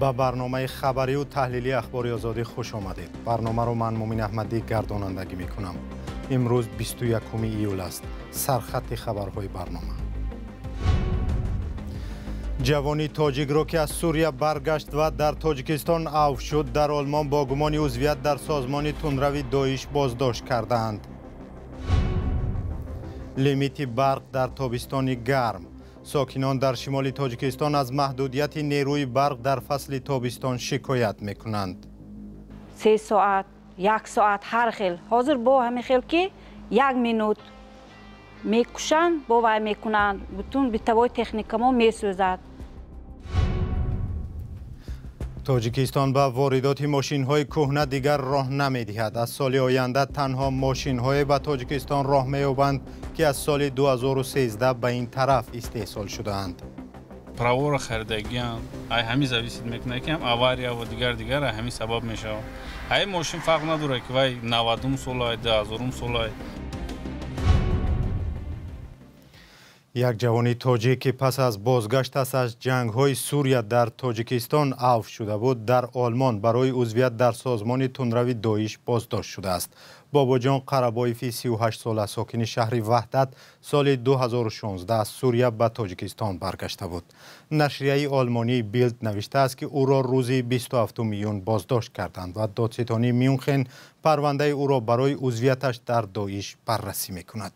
Ба барномаи хабарию таҳлилии Ахбори Озодӣ хуш омадед. Барномаро ман Мумин Аҳмадӣ гардонандагӣ мекунам. Имрӯз 21 июл аст. Сархати хабарҳои барнома. Ҷавони тоҷикро, ки аз Сурия баргашт ва дар Тоҷикистон авф шуд, дар Олмон бо гумони узвият дар созмони тундрави Доиш боздошт кардаанд. Лимити барқ дар тобистони гарм. Сокинон дар шимоли Тоҷикистон аз маҳдудияти нерӯи барқ дар фасли тобистон шикоят мекунанд. 3 соат, як соат, ҳар хел. Ҳозир бо ҳамин хел ки як минут мекушанд, бо вай мекунанд, бутун бытовой техникамо месӯзад. Тоҷикистон ба воридоти мошинҳои кӯҳна дигар роҳ намедиҳад. Аз соли оянда танҳо мошинҳое ба Тоҷикистон роҳ меёбанд, ки аз соли 2013 ба ин тараф истеҳсол шудаанд. Правора харидагиам, ай ҳамин зависит мекунад, ки ҳам авария ва дигар дигар, ай ҳамин сабаб мешавад. Ай мошин фарқ надорад, ки вай 90-ум солай, 2000-ум солай. Як ҷавони тоҷик, ки пас аз бозгашташ аз ҷангҳои Сурия дар Тоҷикистон авф шуда буд, дар Олмон барои узвият дар созмони тундрави Доиш боздошт шудааст. Бобоҷон Қарабоеви 38 сола, сокини шаҳри Ваҳдат, соли 2016 аз Сурия ба Тоҷикистон баргашта буд. Нашрияи олмонии Билд навиштааст, ки ӯро рӯзи 27 июн боздошт карданд ва додситонии Мюнхен парвандаи ӯро барои узвияташ дар Доиш баррасӣ мекунад.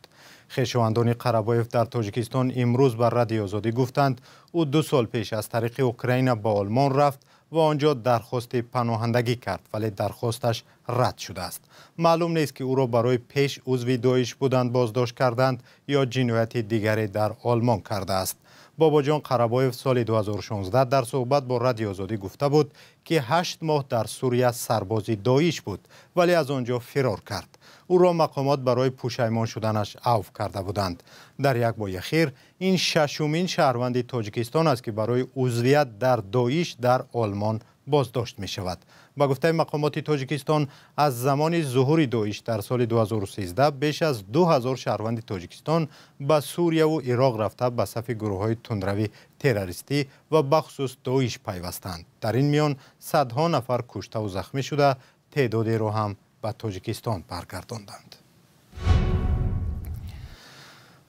Хешовандони Қарабоев дар Тоҷикистон имрӯз ба Радиои Озодӣ гуфтанд, ӯ 2 сол пеш аз тариқи Украина ба Олмон рафт ва он ҷо дархости паноҳандагӣ кард, вале дархосташ рад шудааст. Маълум нест, ки ӯро барои пеш узви Доиш будан боздошт карданд ё ҷинояти дигаре дар Олмон кардааст. Бобоҷон Қарабоев соли 2016 дар суҳбат бо Радиои Озодӣ гуфта буд, ки 8 моҳ дар Сурия сарбози Доиш буд, вале аз он ҷо фирор кард. Ӯро мақомот барои пушаймон шуданаш авф карда буданд. Дар як моҳи ахир ин шашумин шаҳрванди Тоҷикистон аст, ки барои узвият дар Доиш дар Олмон боздошт мешавад. Ба гуфтаи мақомоти Тоҷикистон, аз замони зуҳури Доиш дар соли 2013 беш аз 2000 шаҳрванди Тоҷикистон ба Сурияву Ироқ рафта, ба сафи гурӯҳҳои тундрави террористӣ ва бахусус Доиш пайвастанд. Дар ин миён садҳо нафар куштаву захмӣ шуда, теъдодеро ҳам ба Тоҷикистон баргардонданд.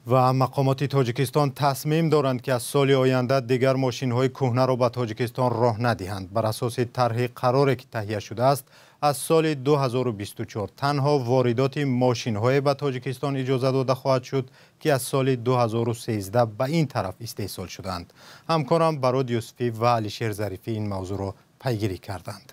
Ва мақомоти Тоҷикистон тасмим доранд, ки аз соли оянда дигар мошинҳои кӯҳнаро ба Тоҷикистон роҳ надиҳанд. Бар асоси тарҳи қароре, ки таҳия шудааст, аз соли 2024 танҳо воридоти мошинҳое ба Тоҷикистон иҷоза дода хоҳад шуд, ки аз соли 2013 ба ин тараф истеҳсол шудаанд. Ҳамкорам Барод Юсуфӣ ва Алишер Зарифӣ ин мавзӯъро пайгирӣ карданд.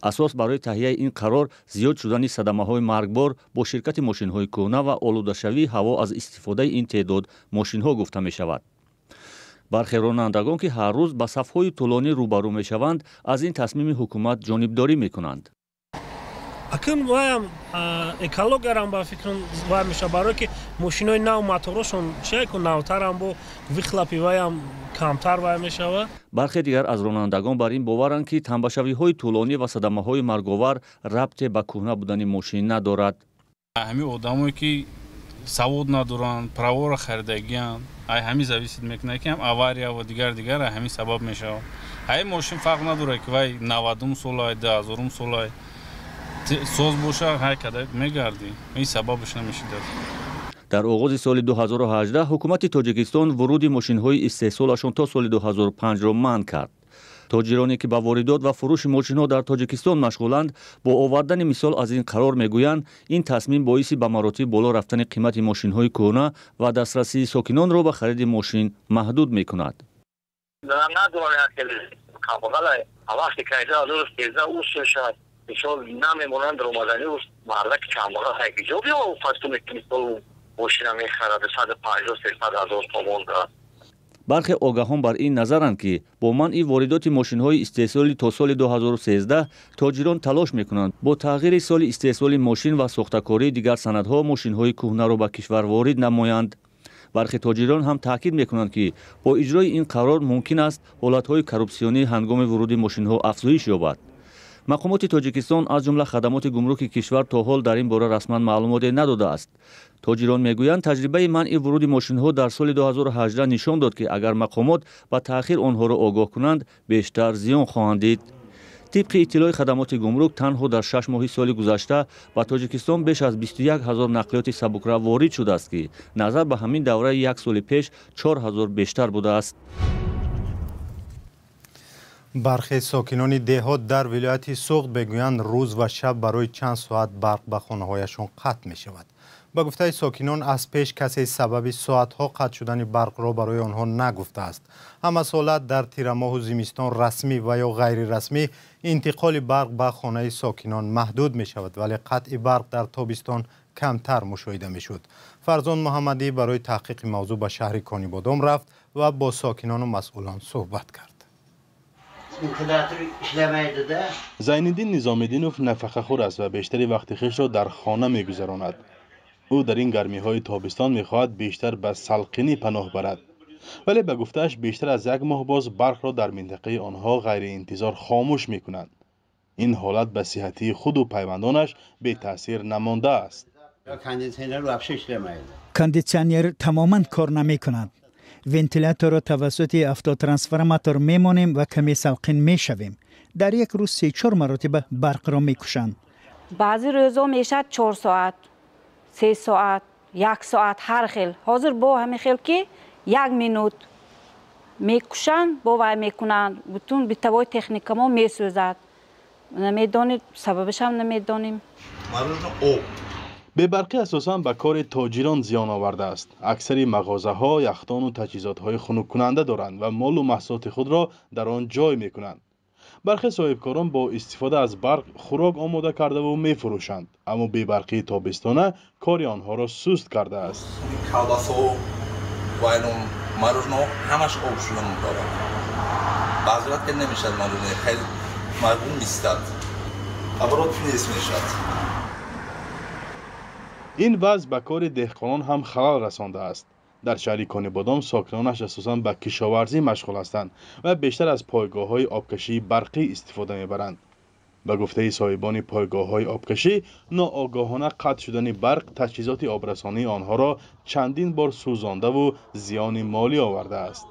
Асос барои таҳияи ин қарор зиёд шудани садамаҳои маргбор бо ширкати мошинҳои кӯҳна ва олудашавии ҳаво аз истифодаи ин теъдод мошинҳо гуфта мешавад. Бархе ронандагон, ки ҳар рӯз ба сафҳои тӯлонӣ рӯбарӯ мешаванд, аз ин тасмими ҳукумат ҷонибдорӣ мекунанд. Акун ваям экологиярам, ба фикрам, вай мешавад, барое ки мошинои нав моторошон чику навтарам, бо выхлопи ваям камтар вай мешавад. Бархе дигар аз ронандагон бар ин боваранд, ки тамбашавиҳои тӯлонӣ ва садамаҳои марговар рабте ба кӯҳна будани мошин надорад. Ҳамин одамое, ки савод надоранд, правора харидагианд, ай ҳамин зависит мекунад, ки ҳам авария ва дигар дигар, ай ҳамин сабаб мешавад. Ай мошин фарқ надорад, ки вай 90-ум солай, 2000-ум солай, соз боша, ҳай када мегардӣ, ин сабабаш намешидад. Дар оғози соли 2018 ҳукумати Тоҷикистон вуруди мошинҳои истеҳсолашон то соли 2005-ро манъ кард. Тоҷироне, ки ба воридот ва фурӯши мошинҳо дар Тоҷикистон машғуланд, бо овардани мисол аз ин қарор мегӯянд, ин тасмим боиси ба маротиб боло рафтани қимати мошинҳои кӯҳна ва дастрасии сокинонро ба хариди мошин маҳдуд мекунад. Вақте мисол намемонанд омадани мардак камбағал ҷо биё фасту, мисол, мошина мехарад 150, 300 ҳазор сомон. Бархе огаҳон бар ин назаранд, ки бо манъи воридоти мошинҳои истеҳсоли то соли 2013 тоҷирон талош мекунанд бо тағйири соли истеҳсоли мошин ва сохтакории дигар санадҳо мошинҳои кӯҳнаро ба кишвар ворид намоянд. Бархе тоҷирон ҳам таъкид мекунанд, ки бо иҷрои ин қарор мумкин аст ҳолатҳои коррупсионӣ ҳангоми вуруди мошинҳо афзоиш ёбад. Мақомоти Тоҷикистон, аз ҷумла хадамоти гумруки кишвар, то ҳол дар ин бора расман маълумоте надодааст. Тоҷирон мегӯянд, таҷрибаи манъи вуруди мошинҳо дар соли 2018 нишон дод, ки агар мақомот ба таъхир онҳоро огоҳ кунанд, бештар зиён хоҳанд дид. Тибқи иттилои хадамоти гумрук, танҳо дар 6 моҳи соли гузашта ба Тоҷикистон беш аз 21 ҳазор нақлиёти сабукрав ворид шудааст, ки назар ба ҳамин давраи як соли пеш 4 ҳазор бештар будааст. Бархе сокинони деҳот дар вилояти Суғд мегӯянд, рӯз ва шаб барои чанд соат барқ ба хонаҳояшон қатъ мешавад. Ба гуфтаи сокинон, аз пеш касе сабаби соатҳо қатъ шудани барқро барои онҳо нагуфтааст. Ҳамасола дар тирамоҳу зимистон расмӣ ва ё ғайрирасмӣ интиқоли барқ ба хонаи сокинон маҳдуд мешавад, вале қатъи барқ дар тобистон камтар мушоҳида мешуд. Фарзон Муҳаммадӣ барои таҳқиқи мавзӯъ ба шаҳри Конибодом рафт ва бо сокинону масъулон суҳбат кард. Зайниддин Низомиддинов нафақахӯр аст ва бештари вақти хешро дар хона мегузаронад. Ӯ дар ин гармиҳои тобистон мехоҳад бештар ба салқинӣ паноҳ барад, вале ба гуфтааш бештар аз як моҳ боз барқро дар минтақаи онҳо ғайриинтизор хомӯш мекунанд. Ин ҳолат ба сиҳатии худу пайвандонаш бетаъсир намондааст. Кондитсионер тамоман кор намекунад. Вентиляторро тавассути автотрансформатор мемонем ва каме салқин мешавем. Дар як рӯз 3-4 маротиба барқро мекушанд. Баъзе рӯзо мешавад 4 соат, 3 соат, 1 соат, ҳар хел. Ҳозир бо ҳамин хел ки 1 минут мекушанд, бо вай мекунанд. Бутун битавои техника мо месӯзад. Намедонем, сабабашам намедонем. Бебарқӣ асосан ба кори тоҷирон зиён овардааст. Аксари мағозаҳо яхдону таҷҳизотҳои хунуккунанда доранд ва молу маҳсулоти худро дар он ҷой мекунанд. Бархе соҳибкорон бо истифода аз барқ хӯрок омода кардаву мефурӯшанд, аммо бебарқии тобистона кори онҳоро суст кардааст. Колбасо мороженое ҳамаш об шуда дорад. Баъзе вақт ки намешавад мороженое, хеле маҷбур меистад, оборот нест мешавад. Ин вазъ ба кори деҳқонон ҳам халал расондааст. Дар шаҳри Конибодом сокинонаш асосан ба кишоварзӣ машғул ҳастанд ва бештар аз пойгоҳҳои обкашии барқӣ истифода мебаранд. Ба гуфтаи соҳибони пойгоҳҳои обкашӣ, ноогоҳона қатъ шудани барқ таҷҳизоти обрасонии онҳоро чандин бор сӯзондаву зиёни молӣ овардааст.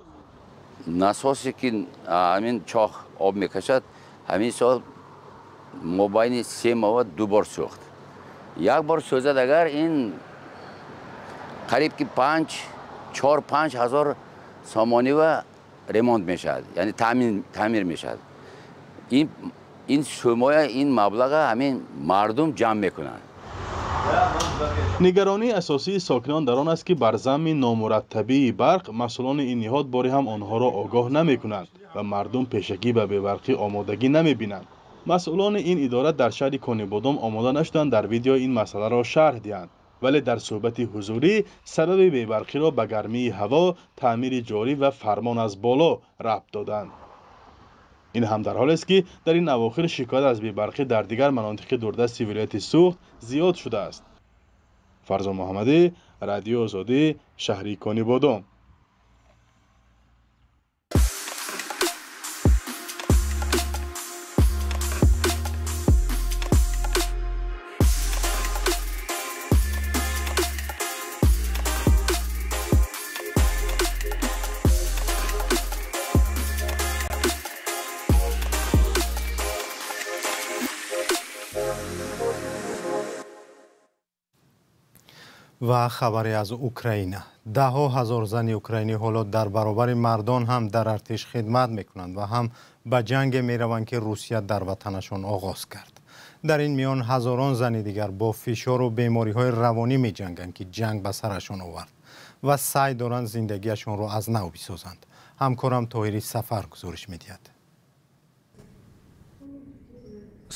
Насосе ки ҳамин чоҳ об мекашад, ҳамин сол мобайни 3 моҳ 2 бор сӯхт. Як бор сӯзад агар ин қариб ки 4-5 ҳазор сомонива ремонт мешавад, яъне таъмир мешавад. Ин сумоя, ин маблаға ҳамин мардум ҷамъ мекунанд. Нигаронии асосии сокинон дар он аст, ки бар замми номураттабии барқ масъулони ин ниҳод бори ҳам онҳоро огоҳ намекунанд ва мардум пешакӣ ба бебарқӣ омодагӣ намебинанд. Масъулони ин идора дар шаҳри Конибодом омода нашуданд дар видео ин масъаларо шарҳ диҳанд, вале дар суҳбати ҳузурӣ сабаби бебарқиро ба гармии ҳаво, таъмири ҷорӣ ва фармон аз боло рабт доданд. Ин ҳам дар ҳолест, ки дар ин авохир шикоят аз бебарқӣ дар дигар манотиқи дурдасти вилояти Суғд зиёд шудааст. Фарзон Муҳаммадӣ, Радиои Озодӣ, шаҳри Конибодом. Ва хабаре аз Украина. Даҳҳо ҳазор зани украинӣ ҳоло дар баробари мардон ҳам дар артиш хидмат мекунанд ва ҳам ба ҷанге мераванд, ки Русия дар ватанашон оғоз кард. Дар ин миён ҳазорон зани дигар бо фишору бемориҳои равонӣ меҷанганд, ки ҷанг ба сарашон овард ва саъй доранд зиндагиашонро аз нав бисозанд. Ҳамкорам Тоҳири Сафар гузориш медиҳад.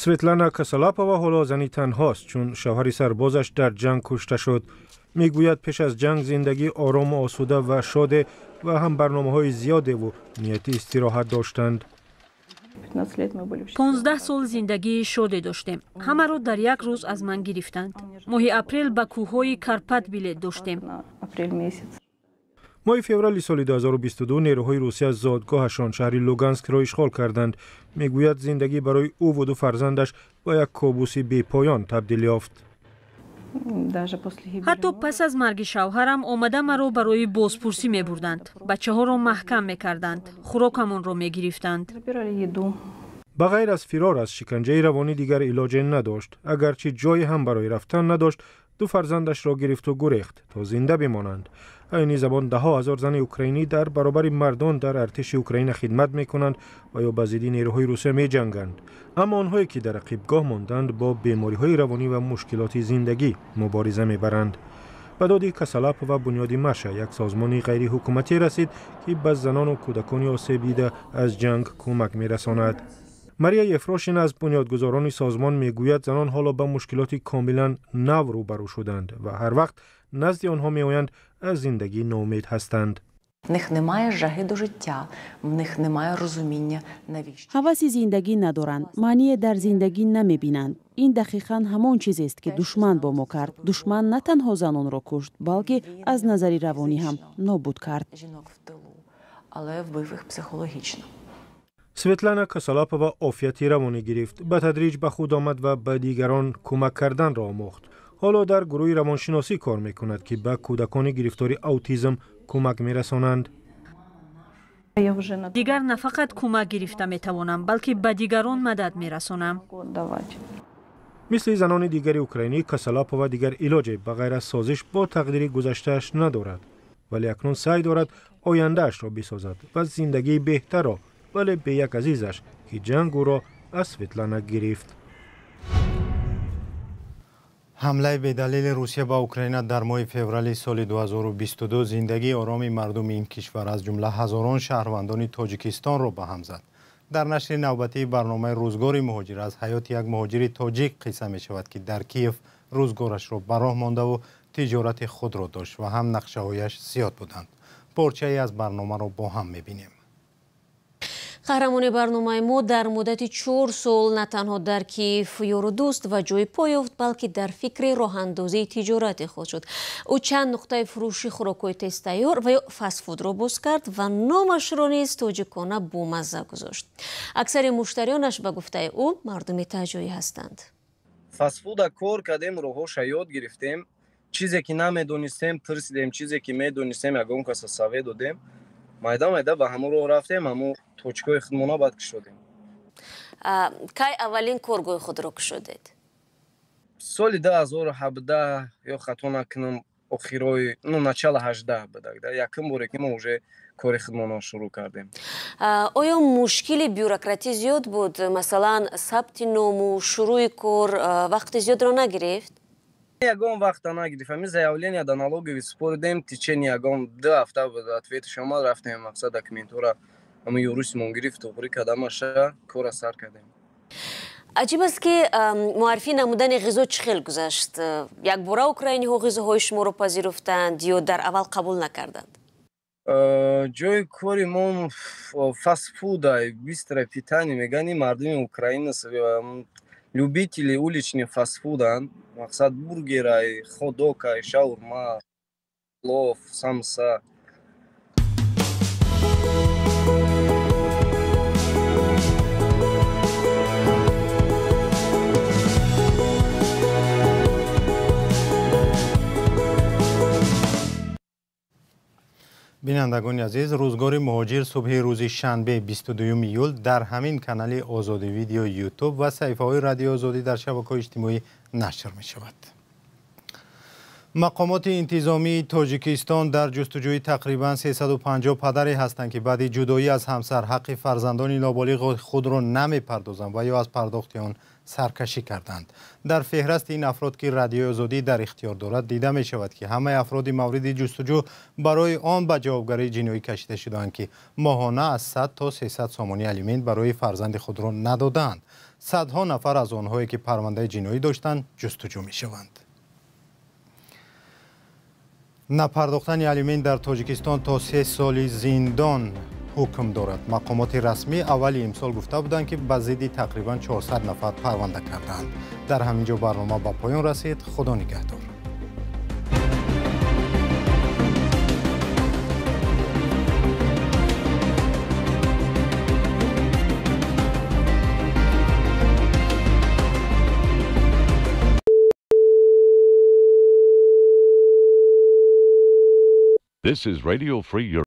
Светлана Касалапова ҳоло зани танҳост, чун шавҳари сарбозаш дар ҷанг кушта шуд. Мегӯяд, пеш аз ҷанг зиндагӣ орому осуда ва шоде ва ҳам барномаҳои зиёдеву нияти истироҳат доштанд. 15 сол зиндагии шоде доштем. Ҳамаро дар як рӯз аз ман гирифтанд. Моҳи апрел ба кӯҳҳои Карпат билет доштем. Моҳи феврали соли 2022 нерӯҳои Русия зодгоҳашон шаҳри Луганскро ишғол карданд. Мегӯяд, зиндагӣ барои ӯ ва ду фарзандаш ба як кобуси бепоён табдил ёфт. Ҳатто пас аз марги шавҳарам омада маро барои бозпурсӣ мебурданд. Бачаҳоро маҳкам мекарданд, хӯрокамонро мегирифтанд. Ба ғайр аз фирор аз шиканҷаи равонӣ дигар илоҷе надошт. Агарчи ҷое ҳам барои рафтан надошт, ду фарзандашро гирифту гурехт то зинда бимонанд. Айни замон даҳҳо ҳазор зани украинӣ дар баробари мардон дар артиши Украина хидмат мекунанд ва ё ба зидди нерӯҳои Русия меҷанганд. Аммо онҳое ки дар ақибгоҳ монданд, бо бемориҳои равонӣ ва мушкилоти зиндагӣ мубориза мебаранд. Ба доди Касалапова бунёди Маша, як созмони ғайриҳукуматӣ расид, ки ба занону кӯдакони осебдида аз ҷанг кӯмак мерасонад. Мария Ефрошина аз бунёдгузорони созмон мегӯяд, занон ҳоло ба мушкилоти комилан нав рӯбарӯ шуданд ва ҳар вақт назди онҳо меоянд, аз зиндагӣ ноумед ҳастанд. В них немає жаги до життя, в них немає розуміння, навіщо. Ҳаваси зиндагӣ надоранд, маъние дар зиндагӣ намебинанд. Ин дақиқан ҳамон чизест, ки душман бо мо кард. Душман на танҳо занонро кушт, балки аз назари равонӣ ҳам нобуд кард. Жінок в тилу, але вбив їх психологічно. Светлана Касалапова офияти равонӣ гирифт, ба тадриҷ ба худ омад ва ба дигарон кӯмак карданро омӯхт. Ҳоло дар гурӯҳи равоншиносӣ кор мекунад, ки ба кӯдакони гирифтори аутизм кӯмак мерасонанд. Дигар на фақат кӯмак гирифта метавонам, балки ба дигарон мадад мерасонам. Мисли занони дигари украинӣ, Касалапова дигар илоҷе ба ғайр аз созиш бо тақдири гузаштааш надорад, вале акнун саъй дорад ояндаашро бисозад ва зиндагии беҳтарро, вале бе як азизаш, ки ҷанг ӯро аз Светлана гирифт. Ҳамлаи бедалили Русия ба Украина дар моҳи феврали соли 2022 зиндагии ороми мардуми ин кишвар, аз ҷумла ҳазорон шаҳрвандони Тоҷикистонро ба ҳам зад. Дар нашри навбатии барномаи «Рӯзгори муҳоҷир» аз ҳаёти як муҳоҷири тоҷик қисса мешавад, ки дар Киев рӯзгорашро ба роҳ мондаву тиҷорати худро дошт ва ҳам нақшаҳояш зиёд буданд. Порчае аз барномаро бо ҳам мебинем. Қаҳрамони барномаи мо дар муддати 4 сол на танҳо дар Киев ёру дӯст ва ҷои по ёфт, балки дар фикри роҳандозии тиҷорати худ шуд. Ӯ чанд нуқтаи фурӯши хӯрокҳои тезтайёр ва ё фастфудро боз кард ва номашро низ тоҷикона бомазза гузошт. Аксари муштариёнаш, ба гуфтаи ӯ, мардуми таҳҷоӣ ҳастанд. Фастфуда кор кардем, роҳҳоша ёд гирифтем, чизе ки намедонистем, пурсидем, чизе ки медонистем, ягон каса совет додем. Майда майда ба ҳамон роҳ рафтем, ҳамон точкаҳои худмона баъд кушодем. Кай аввалин коргоҳи худро кушодед? Соли 2017, ё хато накунам, охирои, ну, начало 18 будак да, якум боре ки мо уже кори худмона шурӯъ кардем. Оё мушкили бюрократӣ зиёд буд? Масалан, сабти ному, шурӯи кор вақти зиёдро нагирифт? Ягон вақта нагирифт. Ҳамин заявление да налоговый супоридем, течение ягон 2 ҳафта буд, ответаш омад. Рафтем, мақсад, документҳоро ҳамин юристмон гирифт, туғрӣ кардамаша, кора сар кардем. Аҷиб аст, ки муаррифӣ намудани ғизо чӣ хел гузашт? Якбора украиниҳо ғизоҳои шуморо пазируфтанд ё дар аввал қабул накарданд? Ҷои кори мо фастфуда, быстрое питание мегӯянд. Мардуми Украина любители уличный фастфуданд, мақсад, бургерай, хотдогай, шаурма, плов, самса. Бинандагони азиз, «Рӯзгори муҳоҷир» субҳи рӯзи шанбе, 22 июл, дар ҳамин канали Озодӣ Видео Ютуб ва саҳифаҳои Радиои Озодӣ дар шабакаҳои иҷтимоӣ нашр мешавад. Мақомоти интизомии Тоҷикистон дар ҷустуҷӯи тақрибан 350 падаре ҳастанд, ки баъди ҷудоӣ аз ҳамсар ҳаққи фарзандони ноболиғи худро намепардозанд ва ё аз пардохти он саркашӣ карданд. Дар феҳрасти ин афрод, ки Радиои Озодӣ дар ихтиёр дорад, дида мешавад, ки ҳамаи афроди мавриди ҷустуҷӯ барои он ба ҷавобгарии ҷиноӣ кашида шудаанд, ки моҳона аз 100 то 300 сомонӣ алимент барои фарзанди худро надодаанд. Садҳо нафар аз онҳое, ки парвандаи ҷиноӣ доштанд, ҷустуҷӯ мешаванд. Напардохтани алимент дар Тоҷикистон то 3 соли зиндон ҳукм дорад. Мақомоти расмӣ аввали имсол гуфта буданд, ки ба зидди тақрибан 400 нафар парванда кардаанд. Дар ҳамин ҷо барнома ба поён расид. Худо нигаҳдор. This is Radio Free Europe.